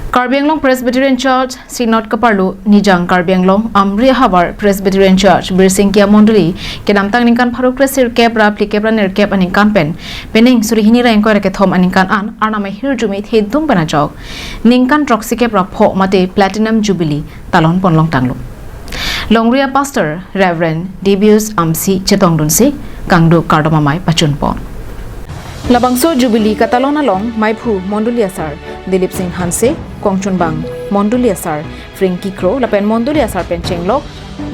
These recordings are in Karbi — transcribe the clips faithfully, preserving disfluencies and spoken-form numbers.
Karbi Anglong Presbyterian Church Synod kaparlo Nijang Karbi Anglong Amri ahavar Presbyterian Church Birsingkia Mondoli kedamtang ningkan pharo kresirkep ra phlikep ra nerkep aningkan pen pening suri hini ra ingkoi ra kethom aningkan an Arnam ahirjume thedung pen ajok ningkan throksikep ra pho mate Platinum Jubilee talon pon longtanglo. Longri a Pastor Reverend Dibius Amsi chetongdunsi kangduk kardom amei pachunpon. Labangso Jubilee katalon along maiphu Mondoli asar Dilip Singh Hanse, kongchunbang Mondoli asar Frankie Kro lapen Mondoli asar pen chenglok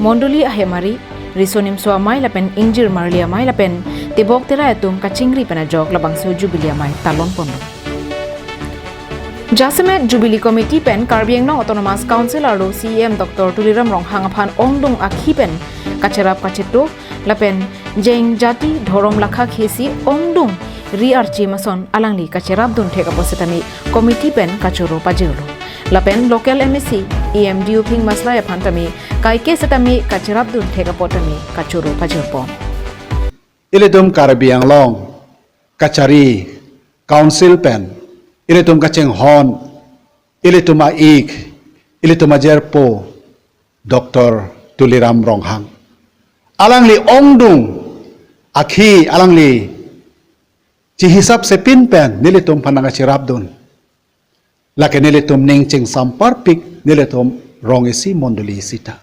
Mondoli ahemari Riso Nimso amei lapen Ingjir Marli amei lapen tebok terai atum kachingri pen ajok labangso Jubilee amei talon ponlo. Jasemet Jubilee Committee pen Karbi Anglong Autonomous Council arlo C E M Doctor Tuliram Ronghang aphan ongdung akhi pen kacherap kacheto lapen jeng jati dhorom lakha khesi ongdung ri archi mason alangli kacherapdun thek apot setame committee pen kachoro pajirlo. Lapen local M A C E M D U Phing Maslai aphan tame kaike setame kacherapdun thek apot tame kachoro pajirpon. Ilitum Karbi Anglong kachari council pen ilitum kachinghon, ilitum a-ik, ilitum ajerpo Doctor Tuliram Ronghang. Alangli ongdung akhi alangli chihisap sepin pen nelitum aphan nangkacherapdun. Lake nelitum ning chingsam parpik nelitum rong isi mondoli isi ta.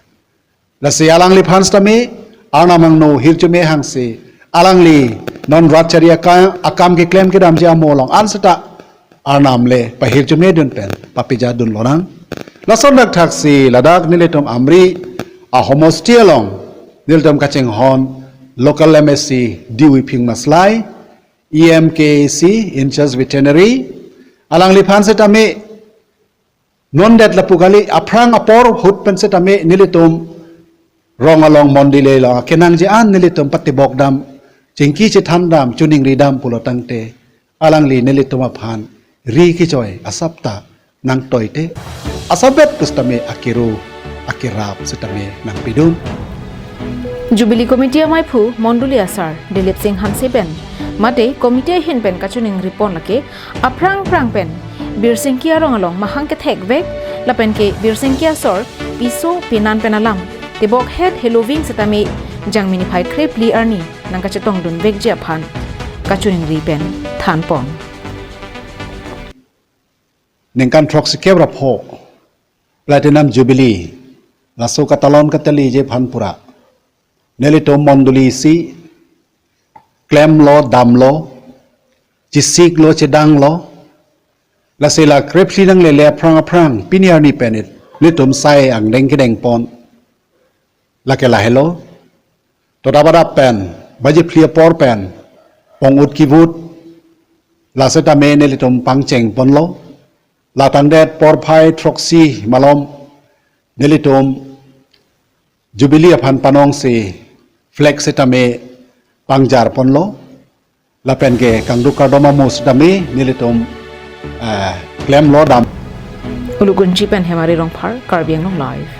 Lasi alangliphan setame Arnam angno hirjume hangsi alangli non rat chari akam, akam keklem kedamji amo along an seta Arnam le pahirjumedun pen papijadun lonang. Lason dak thaksi ladak nelitum Amri ahomosti along nelitum kachinghon local M A C D U Phing Maslai, E M K A C in charge veterinary, alangliphan setame non det lapu kali aphrang apor ahut pen setame nelitum rong along mondoli along kenangji an nelitum patibok dam, chingki chethan dam, choningri dam pulo tangte alangli nelitum aphan ri kechoi asap ta nangtoite, asapvet pu setame akiru akirap setame nangpidun. Jubilee Committee amaiphu mondoli asar Dilip Singh Hanse pen mate committee ahin pen kachoningri pon lake aphrang phrang pen Birsingki arong along mahang kethek vek lapen ke Birsingki asor piso pinan pen alam tebok het heloving setame Jangmi niphai kre phli arni nangkachetongdun vekji aphan kachoningri pen thanpon. Ningkan throksikep ra pho Platinum Jubilee laso katalon kateliji aphan pura nelitum mondoli isi klemlo damlo, chesiklo chedanglo, lasi la kre phli nanglele aphrang aphrang pini arni pen nelitum sai angdeng kedengpon. Lake lahelo, to dap adap pen baji phli apor pen ong-ut kivut la setame nelitum pangchengponlo. La tangdet porphai throksi malom nelitum Jubilee aphan panongsi flag setame pangjarponlo. Lapen ke kangduk kardom amo setame nelitum, eh, klemlo dam. Ulukunchi pen Hemari Rongphar, Karbi Anglong Live.